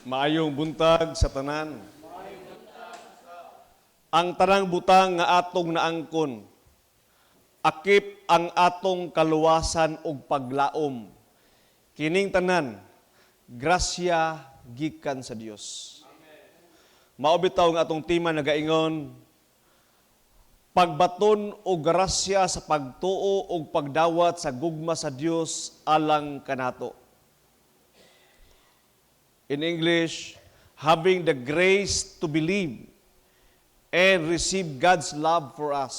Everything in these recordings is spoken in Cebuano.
Maayong buntag sa tanan. Ang tanang butang nga atong naangkon, akip ang atong kaluwasan ug paglaom. Kining tanan, grasya gikan sa Dios. Mao bitaw nga atong tema nagaingon, pagbaton og grasya sa pagtuo ug pagdawat sa gugma sa Dios alang kanato. In English, having the grace to believe and receive God's love for us.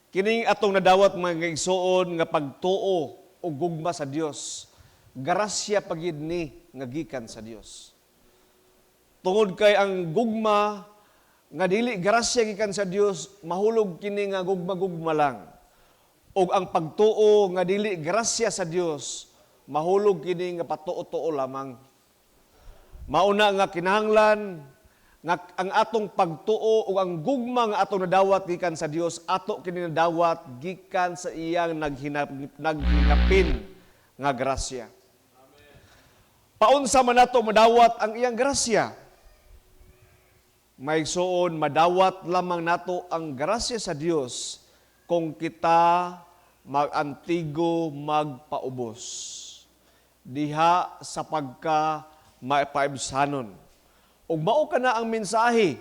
Kining atong nadawat, mga igsuon, nga pagtuo og gugma sa Dios. Grasya pa gyud ni nga gikan sa Dios. Tungod kay ang gugma nga dili grasya gikan sa Dios, mahulog kini nga gugma-gugma lang. Og ang pagtuo nga dili grasya sa Dios, mahulog kini nga patuo-tuo lamang. Mauna nga kinahanglan nga ang atong pagtuo o ang gugma nga atong nadawat gikan sa Dios, ato kini nadawat gikan sa iyang naghinapin nga grasya. Paunsa man nato madawat ang iyang grasya? Mga igsuon, madawat lamang nato ang grasya sa Dios kung kita magantigo magpaubos diha sa pagka mapaibsanon. Ug mao kana ang mensahe,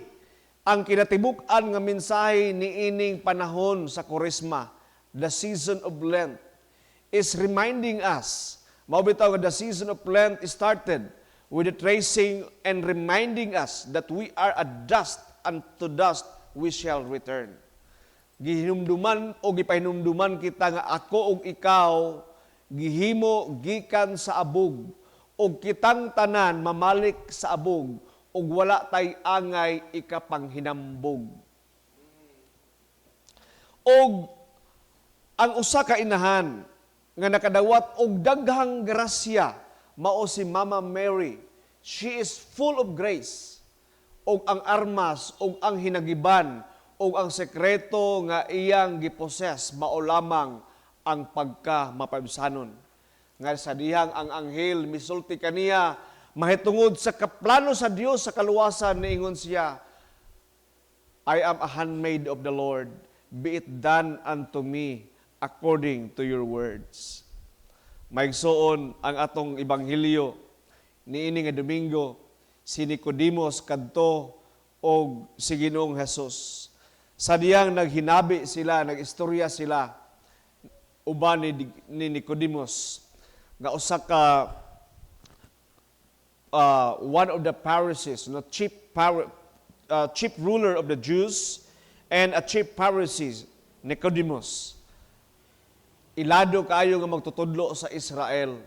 ang kinatibuk-an nga mensahe niining panahon sa Kuresma, the season of Lent, is reminding us. Mao bitaw nga the season of Lent started with the tracing and reminding us that we are a dust and to dust we shall return. Gihinumduman o gipahinumduman kita nga ako ug ikaw gihimo gikan sa abog ug kitang tanan mamalik sa abog ug wala tay angay ikapanghinambog. Og ang usa ka inahan nga nakadawat og daghang grasya mao si Mama Mary. She is full of grace. Og ang armas og ang hinagiban og ang sekreto nga iyang giposes mao lamang ang pagka mapaibsanon. Nga sa dihang ang anghel misulti kaniya mahitungod sa kaplano sa Dios sa kaluwasan, niingon siya, "I am a handmaid of the Lord. Be it done unto me according to your words." Mga igsuon, ang atong ebanghelyo niini nga Domingo, si Nicodemus kadto og si Ginoong Jesus. Sa diyang naghinabi sila, nagistorya sila uban ni Nicodemus nga usa ka one of the Pharisees, no, chief ruler of the Jews and a chief Pharisees, Nicodemus. Ilado kaayo nga magtutudlo sa Israel.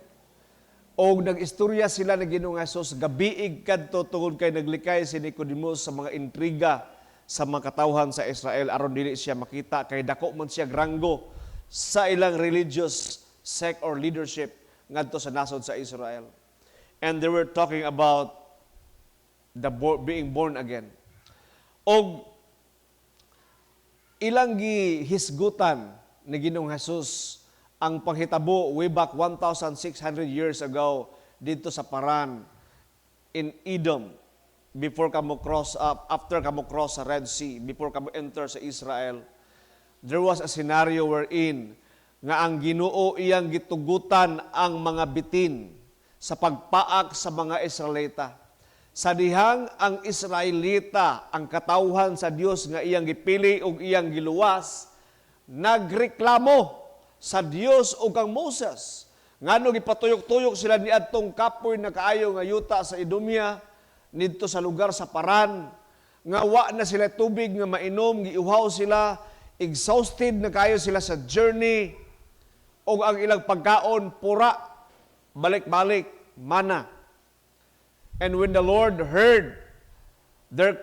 Og nag-istorya sila ni Ginoong Jesus gabiig kadto tungod kay naglikay si Nicodemus sa mga intriga sa mga katawhan sa Israel aron dili siya makita kay dako man siya ranggo sa ilang religious sect or leadership ngadto sa nasod sa Israel. And they were talking about the being born again. Og ilang gihisgutan ni Ginoong Jesus ang panghitabo way back 1,600 years ago dito sa Paran in Edom before kamo cross up, after kamo cross sa Red Sea, before kamo enter sa Israel. There was a scenario wherein nga ang Ginoo iyang gitugutan ang mga bitin sa pagpaak sa mga Israelita. Sa dihang ang Israelita, ang katawhan sa Dios nga iyang gipili ug iyang giluwas, nagreklamo sa Dios ug kang Moses. Ngano gipatuyok-tuyok sila niadtong kapoy na kaayo nga yuta sa Idumea, nidto sa lugar sa Paran, nga wa na sila tubig nga mainom, giuhaw sila, exhausted na kayo sila sa journey, ug ang ilang pagkaon pura, balik-balik, mana. And when the Lord heard their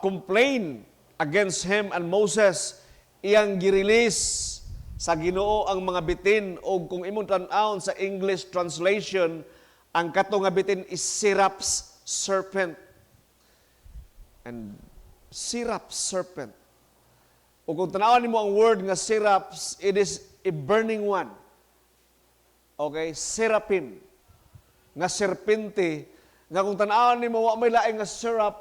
complaint against him and Moses, iyang girelease sa Ginoo ang mga bitin. Og kung imong tan-awon sa English translation, ang kato nga bitin is Siraps serpent. And Siraps serpent. O kung tan-awon nimo ang word nga Siraps, it is a burning one. Okay, seraphim nga serpente. Nga kung tan-awon nimo, wa may laing nga seraph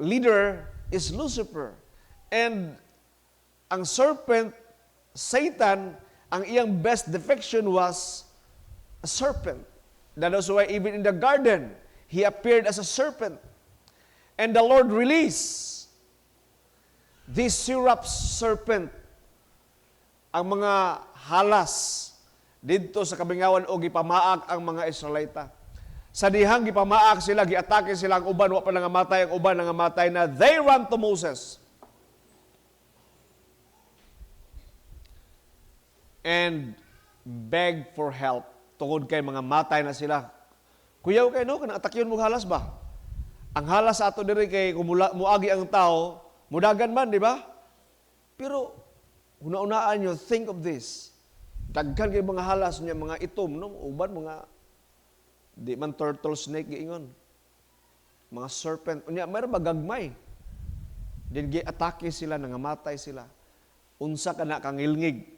leader is Lucifer. And ang serpent, Satan, ang iyang best depiction was a serpent. That is why even in the garden, he appeared as a serpent. And the Lord released this seraph serpent, ang mga halas didto sa kamingawan o gipamaak ang mga Israelita. Sa dihang gipamaak sila, giatake sila, ang uban wa pa nangamatay, ang uban nangamatay na, they run to Moses. And beg for help tungod kay mga matay na sila. Kuyaw kay, no, kanang atakyon mo halas ba? Ang halas sa ato diri kay kung muagi ang tao, mudagan man, di ba? Pero huna-hunaan nyo, think of this. Daghan kay mga halas niya, mga itom, no? Uban mga di man turtle snake giingon. Mga serpent. Unya, mayroon magagmay. Then gi-atake sila, nangamatay sila. Unsa ka na kangilngig.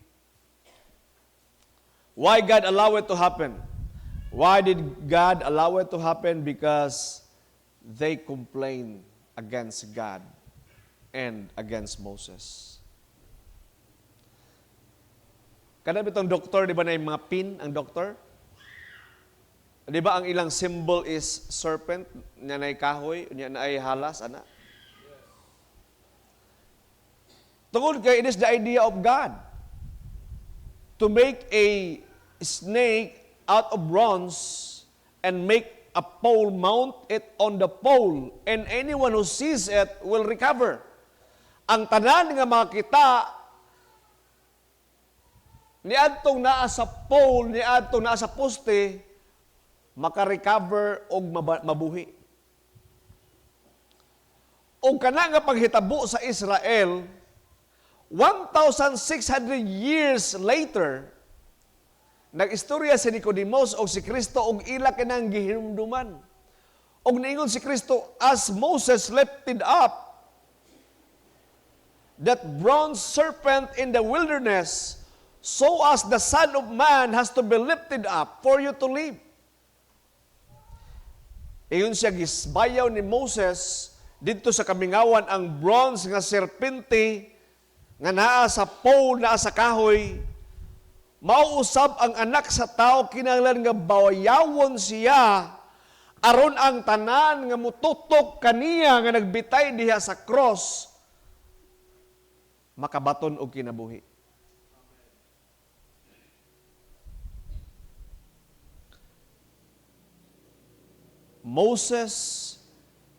Why God allow it to happen? Why did God allow it to happen? Because they complained against God and against Moses. Kada bitong doktor, di ba na yung mga pin ang doktor? Di ba ang ilang symbol is serpent, nya nay kahoy, nya naay halas, ana? Tungod kay it is the idea of God to make a snake out of bronze and make a pole, mount it on the pole, and anyone who sees it will recover. Ang tanan nga makita niadtong naa sa pole, niadtong naa sa poste, makarecover og mabuhi. Og kana nga paghitabo sa Israel, 1,600 years later, nag-istorya si Nicodemus og si Kristo og ila kanang gihinumduman. Og niingon si Kristo, "As Moses lifted up that bronze serpent in the wilderness, so as the Son of Man has to be lifted up for you to live." Ingon siya, gisbayaw ni Moses didto sa kamingawan ang bronze nga serpente nga naa sa pole, naa sa kahoy, mauusab ang Anak sa Tao kinahanglan nga bayawon siya aron ang tanan nga mututok kaniya nga nagbitay diha sa cross makabaton og kinabuhi. Moses,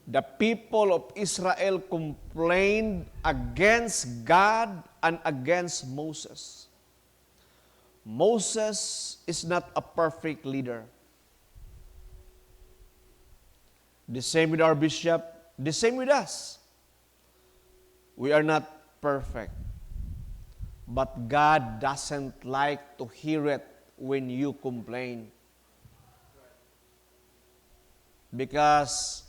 the people of Israel complained against God and against Moses. Moses is not a perfect leader. The same with our bishop, the same with us. We are not perfect. But God doesn't like to hear it when you complain. Because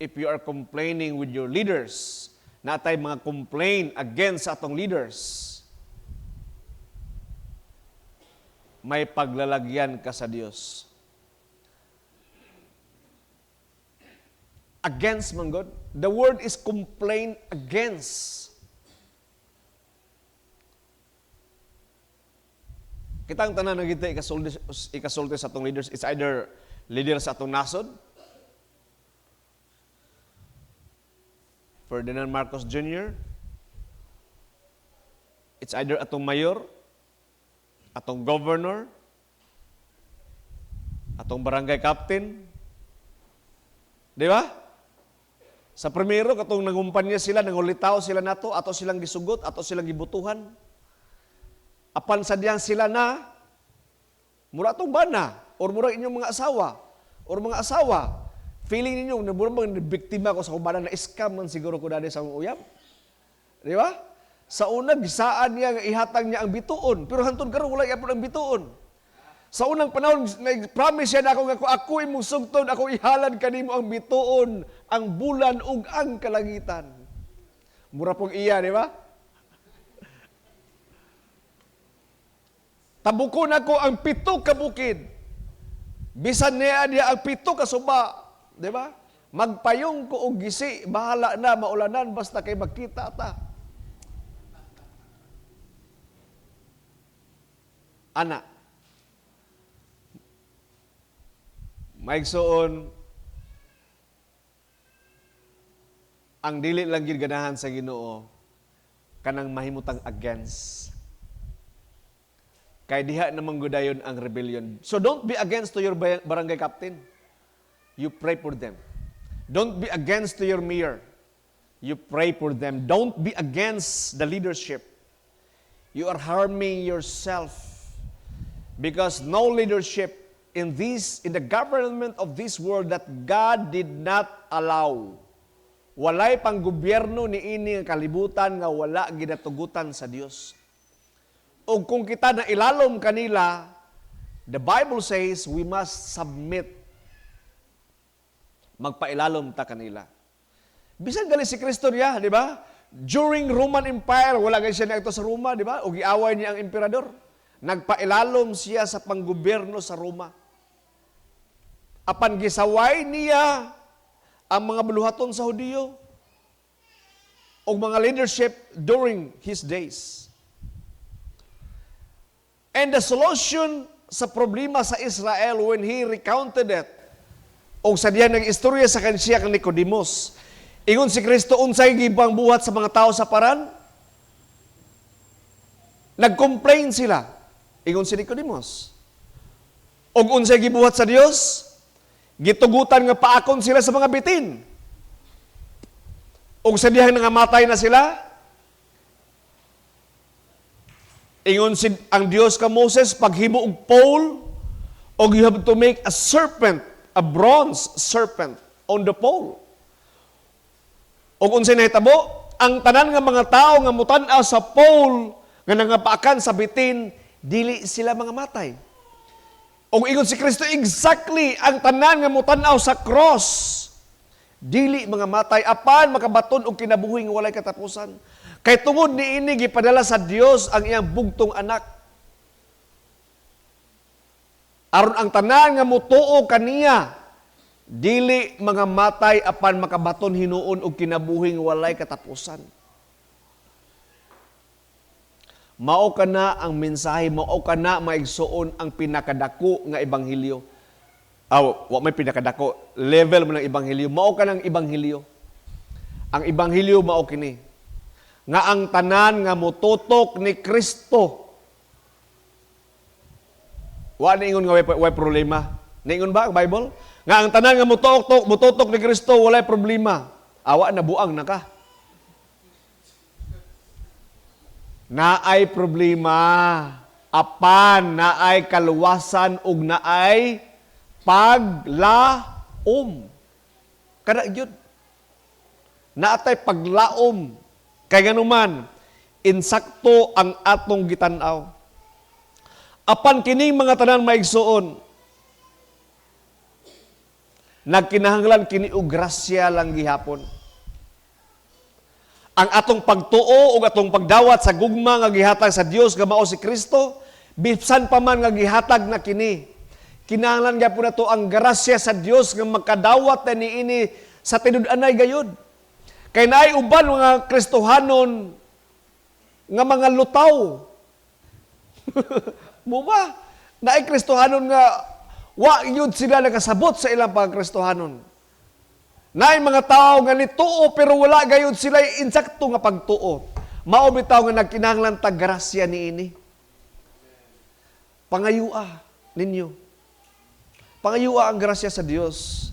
if you are complaining with your leaders, natay mga complain against sa atong leaders, may paglalagyan ka sa Dios. Against man God. The word is complain against. Kitang tanan na kita ikasulti sa atong leaders, it's either leader sa atong nasod, Ferdinand Marcos Jr., it's either atong mayor, atong governor, atong barangay captain. Di ba? Sa primero, katong nangumpanya sila, nangulitaw sila nato, ato silang gisugot, ato silang gibutuhan. Apan sa diyang sila na, mura atong bana, or mura inyong mga asawa, or mga asawa, feeling ninyo, na mura bang biktima ko sa kubana, na scam man siguro ko dali sa akong uyab. Di ba? Sa una, gisaan niya nga ihatag niya ang bituon, pero hantod karon wala gyapon ang bituon. Sa unang panahon, nag-promise siya na ako nga kung ako imong sugton, ako ihalad kanimo ang bituon, ang bulan ug ang kalangitan. Mura pong iya, di ba? Tabukon ako ang 7 ka bukid. Bisan niya niya ang pito ka suba, di ba? Magpayong ko og gisi, bahala na maulanan basta kay magkita ta. Ana. Maigsoon, ang dili lang gyud ganahan sa Ginoo kanang mahimutang against. Kay diha namang gudayon ang rebellion. So don't be against to your barangay captain. You pray for them. Don't be against to your mayor. You pray for them. Don't be against the leadership. You are harming yourself because no leadership in the government of this world that God did not allow. Walay pang gobyerno niini nga kalibutan nga wala ginatugutan sa Dios. O kung kita na ilalom kanila, the Bible says we must submit. Magpailalom ta kanila. Bisan gali si Kristo niya, di ba? During Roman Empire, wala gani siya niadto sa Roma, di ba? O giaway niya ang emperador. Nagpailalom siya sa panggobyerno sa Roma. Apan gisaway niya ang mga buluhaton sa Hudiyo o mga leadership during his days. And the solution sa problema sa Israel when he recounted it, o sa diyan ng istorya sa kansiya kang Nicodemus, ingon si Kristo, unsay gibang buhat sa mga tao sa paran? Nag-complain sila. Ingon si Nicodemus. Og unsay gibuhat sa Dios? Gitugutan nga paakon sila sa mga bitin. Og sa dihang nangamatay na sila, ingon si ang Dios ka Moses, paghimo og pole, og you have to make a serpent, a bronze serpent on the pole. Og unsay nahitabo? Ang tanan nga mga tao nga mutan-aw sa pole nga nangapaakan sa bitin, dili sila mga matay. Og ingon si Kristo, exactly ang tanan nga mutan-aw sa cross, dili mga matay apan makabaton og kinabuhi nga walay katapusan. Kay tungod niini gipadala sa Dios ang iyang bugtong anak. Aron ang tanan nga mutuo kaniya dili mga matay apan makabaton hinuon og kinabuhi nga walay katapusan. Mao kana ang mensahe, mao kana maigsuon ang pinakadako nga ebanghelyo. Aw, wa may pinakadako, level mo ng ebanghelyo. Mao ka ng ebanghelyo. Ang ebanghelyo mao kini. Nga ang tanan nga motutok ni Kristo. Wa niingon nga way problema. Niingon ba ang Bible? Nga ang tanan nga motutok ni Kristo walay problema. Awa na buang na ka. Naay problema, apan naay kaluwasan ug naay paglaom. Kada gyud naatay paglaom. Kay nganuman insakto ang atong gitan-aw. Apan kining mga tanan maigsuon, nagkinahanglan kini og grasya lang gihapon. Ang atong pagtuo ug atong pagdawat sa gugma nga gihatag sa Dios nga mao si Kristo, bisan pa man nga gihatag na kini, kinahanglan gyapon nato ang grasya sa Dios nga makadawat na niini sa tinud-anay gayud. Kay naay uban mga Kristohanon nga mga lutaw. Mo ba? Naay Kristohanon nga wa gyud sila nakasabot sa ilang pagkristohanon. Naay mga tao nga nituo pero wala gayud sila insakto nga pagtuo. Mao bitaw nga nagkinahanglan ta grasya niini. Pangayua ninyo. Pangayua ang grasya sa Dios.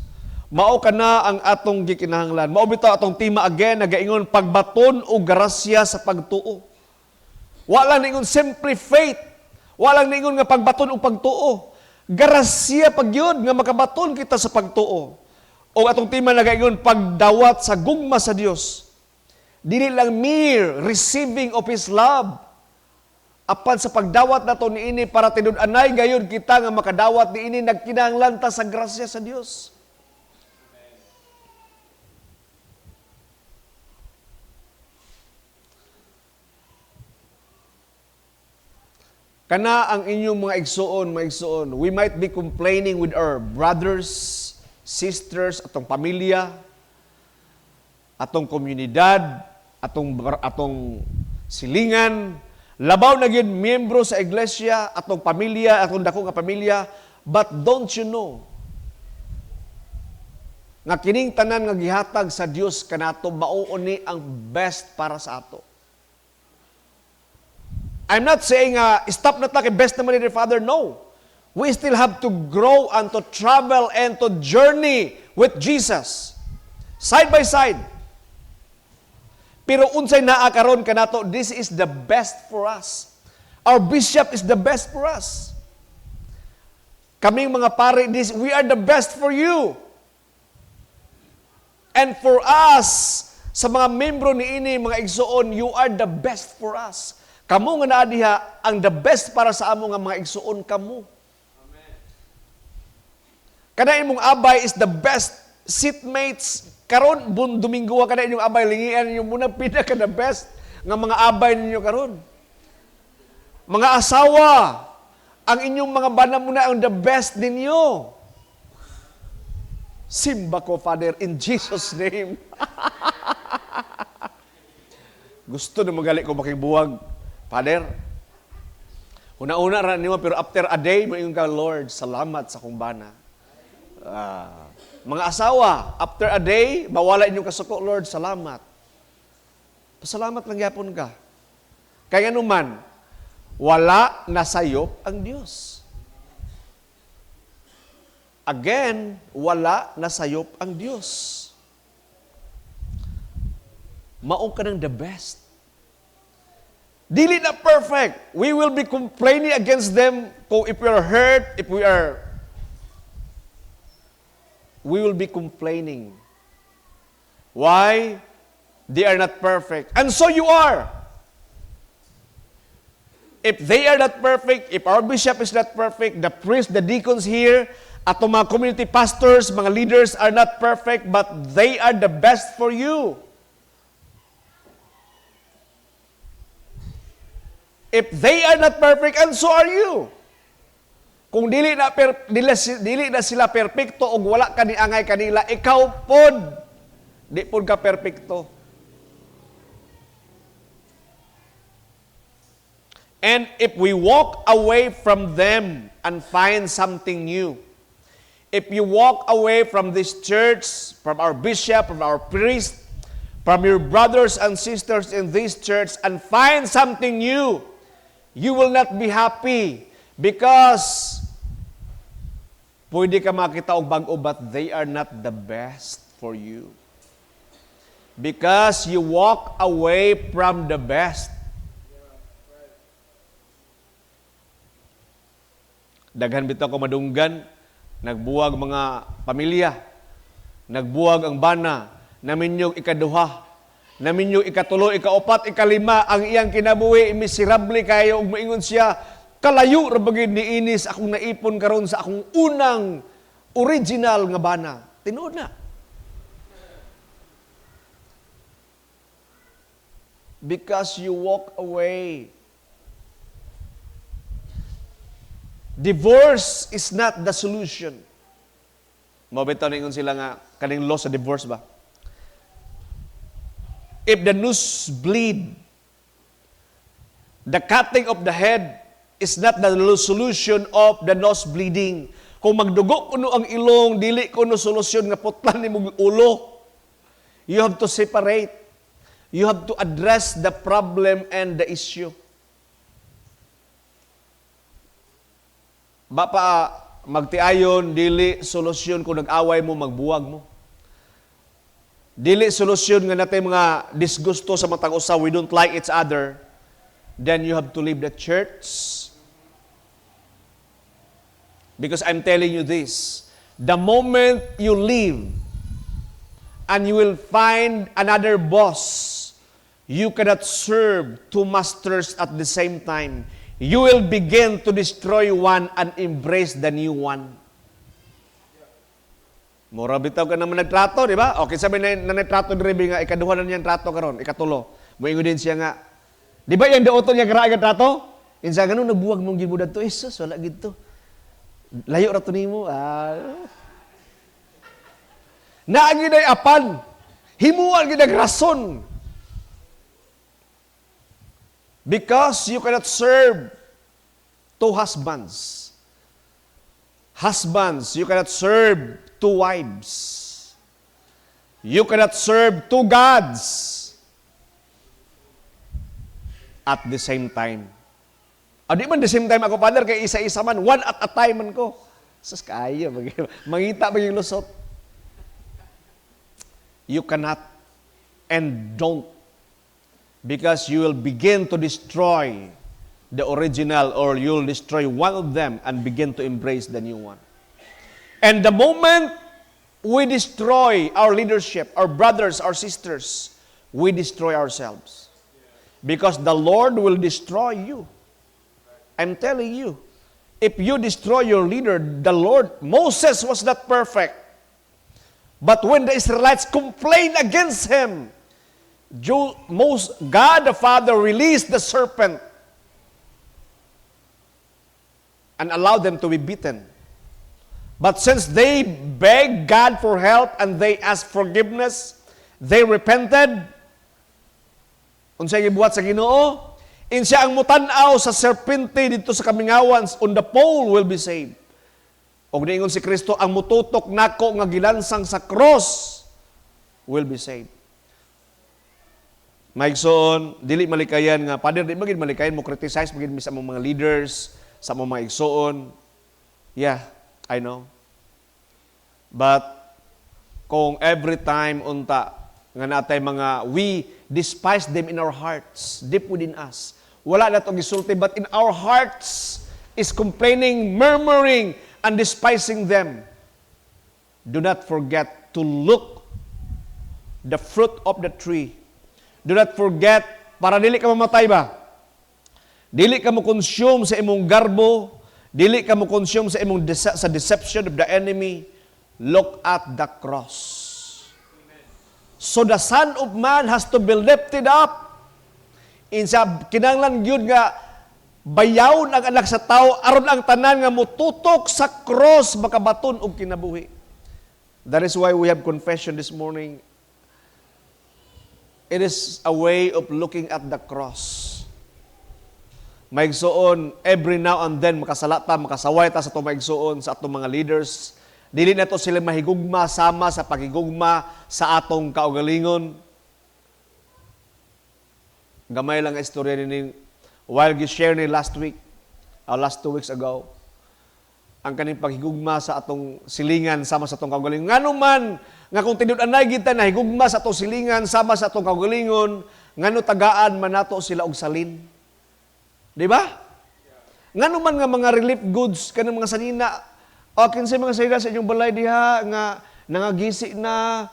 Mao kana ang atong gikinahanglan. Mao bitaw atong tema again nagaingon pagbaton og grasya sa pagtuo. Wala ningon simple faith. Wala ningon nga pagbaton og pagtuo. Grasya pagyud nga makabaton kita sa pagtuo. O atong tema nagaingon pagdawat sa gugma sa Dios. Dili lang mere receiving of His love. Apan sa pagdawat nato niini para tinud-anay gayud kita nga makadawat niini, nagkinahanglan ta sa grasya sa Dios. Kana ang inyong mga igsuon, we might be complaining with our brothers, sisters, atong pamilya, atong komunidad, atong silingan, labaw na gyud miyembro sa iglesia, atong pamilya, atong dako nga pamilya, but don't you know nga kining tanan nga gihatag sa Dios kanato, mao ni ang best para sa ato? I'm not saying stop na ta kay best naman ni Father. No. We still have to grow and to travel and to journey with Jesus. Side by side. Pero unsay naa karon kanato, this is the best for us. Our bishop is the best for us. Kaming mga pare, we are the best for you. And for us, sa mga membro niini, mga igsuon, you are the best for us. Kamo nga naa diha, ang the best para sa amo nga mga igsuon kamo. Kana imong abay is the best seatmates. Karon bun Domingo, kana inyong abay, lingian ninyo muna pinaka the best nga mga abay ninyo karon. Mga asawa, ang inyong mga bana muna ang the best ninyo. Simba ko, Father, in Jesus' name. Gusto na magali ko makibuwag, Father. Una-una ra nimo, pero after a day, moingon ka, "Lord, salamat sa akong bana." Ah, mga asawa, after a day, mawala inyong kasuko, "Lord, salamat." Pasalamat lang gyapon ka. Kaya naman, wala nasayop ang Diyos. Again, wala nasayop ang Diyos. Mao ka ng the best. Dili na perfect. We will be complaining against them kung if we are hurt, if we are we will be complaining. Why? They are not perfect. And so you are. If they are not perfect, if our bishop is not perfect, the priests, the deacons here, atong mga community pastors, mga leaders are not perfect, but they are the best for you. If they are not perfect, and so are you. Kung dili na sila perpekto og wala ka niangay kanila, ikaw pod di pod ka perpekto. And if we walk away from them and find something new, if you walk away from this church, from our bishop, from our priest, from your brothers and sisters in this church and find something new, you will not be happy because pwede ka makita og bag-o, but they are not the best for you. Because you walk away from the best. Daghan bitaw ko madunggan, nagbuwag mga pamilya, nagbuwag ang bana, naminyog ikaduha, naminyog ikatulo, ikaupat, ikalima, ang iyang kinabuhi, miserable kayo, ug moingon siya, "Kalayo ra bagid niini sa akong naipon karon sa akong unang original nga bana." Tinuod na. Because you walk away. Divorce is not the solution. Mao bitaw ningon sila nga kaning law sa divorce ba? If the nose bleed, the cutting of the head is not the solution of the nose bleeding. Kung magdugo kuno ang ilong, dili kuno solusyon nga putlan nimong ulo. You have to separate. You have to address the problem and the issue. Bapa magtiayon, dili solusyon kung nag-away mo, magbuwag mo. Dili solusyon nga natay mga disgusto sa matag usa, we don't like each other, then you have to leave the church. Because I'm telling you this, the moment you leave and you will find another boss, you cannot serve two masters at the same time. You will begin to destroy one and embrace the new one. Mura bitaw ka naman nagtrato, di ba? Okay, sabi na nagtrato diri nga ikaduha na niyang trato karon, ikatulo. Moingon din siya nga, di ba yung dauton niya grabe nga trato? Insa ganun nagbuwag mong gid mo dadto, Jesus, wala gid to. Layo ra to nimo. Ah. Naa gid ay apan. Himuan gid ang rason. Because you cannot serve two husbands. Husbands, you cannot serve two wives. You cannot serve two gods at the same time. Ah, di man the same time ako, Father, kay isa-isa man, one at a time man ko. Sus, kaya, mangita maging lusot. You cannot and don't, because you will begin to destroy the original or you'll destroy one of them and begin to embrace the new one. And the moment we destroy our leadership, our brothers, our sisters, we destroy ourselves. Because the Lord will destroy you. I'm telling you, if you destroy your leader, the Lord, Moses was not perfect. But when the Israelites complained against him, God the Father released the serpent and allowed them to be beaten. But since they begged God for help and they asked forgiveness, they repented. Unsay gibuhat sa Ginoo? Insa ang mutan-aw sa serpente dito sa kamingawan on the pole will be saved. Og niingon si Kristo, ang mututok nako nga gilansang sa cross will be saved. Maigsoon, dili malikayan nga, Father, di magid malikayan mo criticize magid mi sa among mga leaders, sa among mga igsoon. Yeah, I know. But kung every time unta nga natay mga we despise them in our hearts, deep within us. Wala na to gisulti, but in our hearts is complaining, murmuring, and despising them. Do not forget to look the fruit of the tree. Do not forget, para dili ka mamatay ba? Dili ka mo consume sa imong garbo, dili ka mo consume sa deception of the enemy. Look at the cross. So the Son of Man has to be lifted up. Insa kinahanglan gyud nga bayawon ang Anak sa Tao aron ang tanan nga mututok sa cross makabaton og kinabuhi. That is why we have confession this morning. It is a way of looking at the cross. Maigsoon, every now and then makasala ta, makasaway ta sa atong maigsoon, sa atong mga leaders. Dili na to sila mahigugma sama sa paghigugma sa atong kaugalingon. Gamay lang ang istorya ni while gi-share ni last week, last 2 weeks ago, ang kaning paghigugma sa atong silingan sama sa atong kaugalingon. Ngano man nga kung tinud-anay kita na higugma sa atong silingan sama sa atong kaugalingon, ngano tagaan man nato sila og salin? Di ba? Ngano man nga mga relief goods kanang mga sanina, o kinsay mga sanina sa inyong balay diha nga nangagisi na,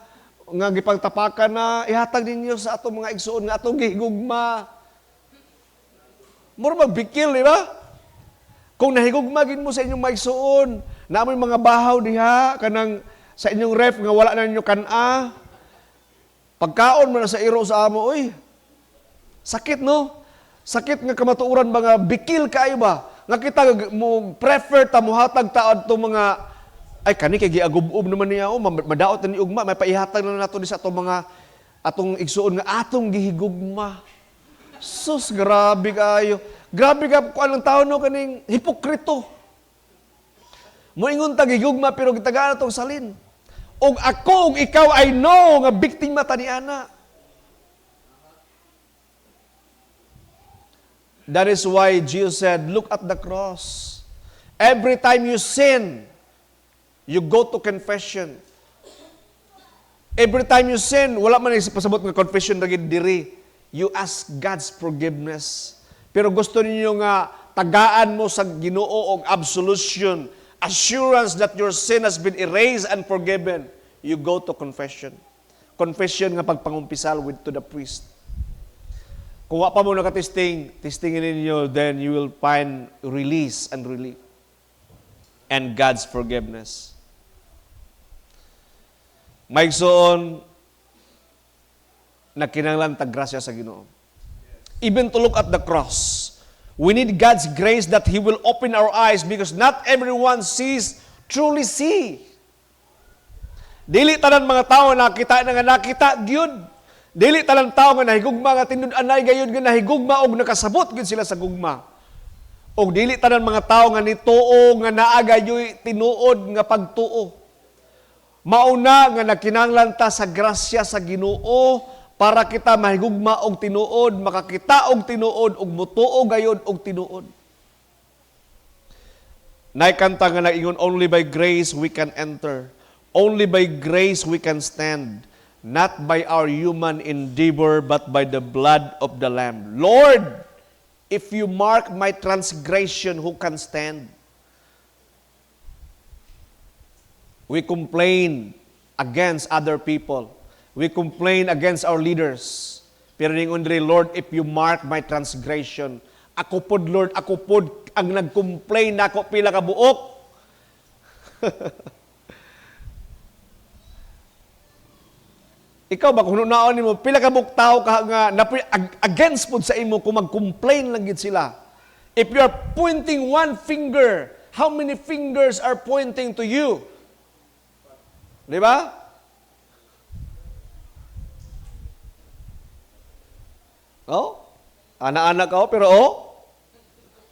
nga gipagtapakan na, ihatag ninyo sa atong mga igsuon nga atong gihigugma. Mura magbikil, di ba? Kung nahigugma gid mo sa inyong mga igsuon, naa moy mga bahaw diha kanang sa inyong ref nga wala na ninyo kan-a. Pagkaon mo na sa iro sa amo, oy. Sakit, no? Sakit nga kamatuoran ba nga bikil kaayo ba? Nga kita mo prefer ta muhatag ta adto mga, ay, kani kay giagub-ub naman niya, oh, madaot na ni ugma, may paihatag na nato di sa atong mga atong igsuon nga atong gihigugma. Sus, grabe kayo. Grabe ka kuan ng tao, no, kaning hipokrito. Moingon ta gigugma pero gitagaan atong salin. Og ako ug ikaw, I know nga biktima ta ni ana. That is why Jesus said, "Look at the cross." Every time you sin, you go to confession. Every time you sin, wala man pasabot nga confession na gid diri. You ask God's forgiveness. Pero gusto ninyo nga tagaan mo sa Ginoo og absolution, assurance that your sin has been erased and forgiven, you go to confession. Confession nga pagpangumpisal with to the priest. Kung wa pa mo nakatesting, testingin ninyo, then you will find release and relief and God's forgiveness. Maigsoon, na kinahanglan tag grasya sa Ginoo. Even to look at the cross. We need God's grace that He will open our eyes because not everyone sees, truly see. Dili tanan mga tao nakita na nga nakita gyud. Dili tanan tao nga nahigugma nga tinud-anay gayud nga nahigugma og nakasabot gyud sila sa gugma. Og dili tanan mga tao nga nituo nga naa gayoy tinuod nga pagtuo. Mauna nga nagkinahanglan ta sa grasya sa Ginoo para kita mahigugma og tinuod, makakita og tinuod ug mutuo gayud og tinuod. Nay kanta nga nag-ingon, "Only by grace we can enter. Only by grace we can stand. Not by our human endeavor, but by the blood of the Lamb. Lord, if you mark my transgression, who can stand?" We complain against other people. We complain against our leaders. Pero ningon diri, "Lord, if you mark my transgression," ako pod, Lord, ako pod ang nag-complain nako pila ka buok. Ikaw ba, kung hunaon nimo, pila ka buok tao ka nga against pod sa imo kung mag-complain lang gid sila? If you are pointing one finger, how many fingers are pointing to you? Di ba? Oh? Ana-ana ka, oh, pero oh,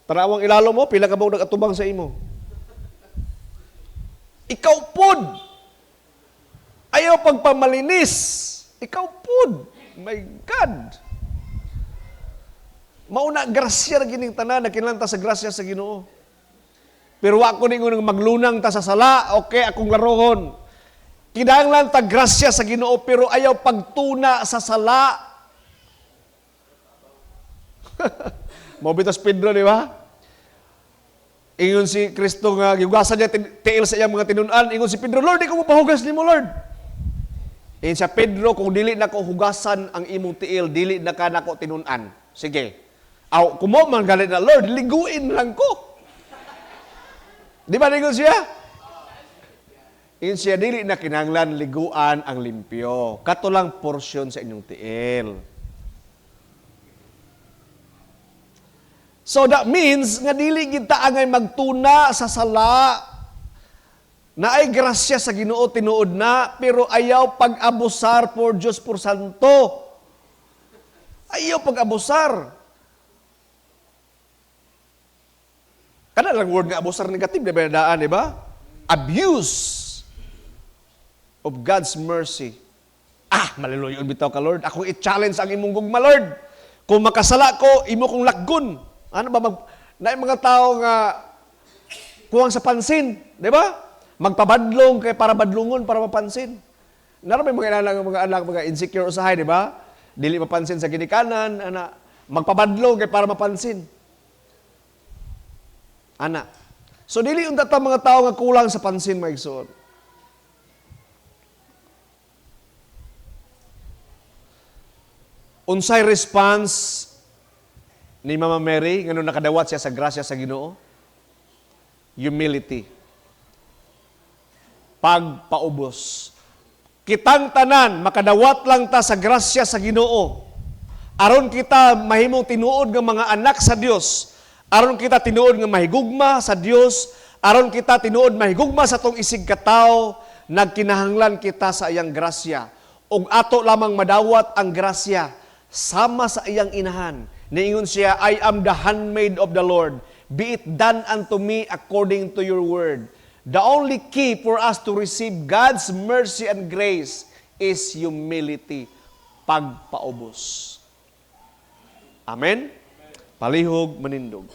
tarawang ilalo mo, pila ka buok nag-atubang sa imo. Ikaw pod. Ayaw pagpamalinis. Ikaw pod. My God. Mauna, grasya na gining tanan, nakinahanglan ta sa grasya sa Ginoo. Pero wa ko ningon nga maglunang ta sa sala, okay, akong larohon. Kinahanglan ta grasya sa Ginoo, pero ayaw pagtuna sa sala. Mao bitas Pedro, di ba? Ingon si Kristo nga gihugasan niya tiil sa iyang mga tinun-an. Ingon si Pedro, "Lord, di ko mopahugas nimo, Lord." Ingon siya, "Pedro, kung dili nako hugasan ang imong tiil, dili na ka nako tinun-an." Sige. Aw, kumo man galit na, "Lord, liguin lang ko." Di ba ningon siya? Ingon siya, "Dili na kinahanglan liguan ang limpyo. Kato lang porsyon sa inyong tiil." So that means nga dili kita angay magtuna sa sala. Naay grasya sa Ginoo tinuod na, pero ayaw pag-abusar por Dios por santo. Ayaw pag-abusar. Kana lang word nga abusar negative, di ba daan, di ba? Abuse of God's mercy. Ah, maliluyon bitaw ka, Lord. Ako i-challenge ang imong gugma, Lord. Kung makasala ko, imo kong lakgon. Ano ba, naay mga tao nga kuwang sa pansin, di ba? Magpabadlong kay para badlungon, para mapansin. Naroon may mga anak, mga anak, mga insecure usahay, di ba? Dili mapansin sa ginikanan, ana, magpabadlong kay para mapansin. Ana. So dili unta ta mga tao nga kulang sa pansin, mga igsoon. Unsay response ni Mama Mary ngano nakadawat siya sa grasya sa Ginoo? Humility. Pagpaubos. Kitang tanan makadawat lang ta sa grasya sa Ginoo. Aron kita mahimong tinuod nga mga anak sa Dios. Aron kita tinuod nga mahigugma sa Dios, aron kita tinuod mahigugma sa tong isig katawo, nagkinahanglan kita sa iyang grasya. Ug ato lamang madawat ang grasya sama sa iyang inahan. Niingon siya, "I am the handmaid of the Lord. Be it done unto me according to your word." The only key for us to receive God's mercy and grace is humility, pagpaubos. Amen? Palihog manindog.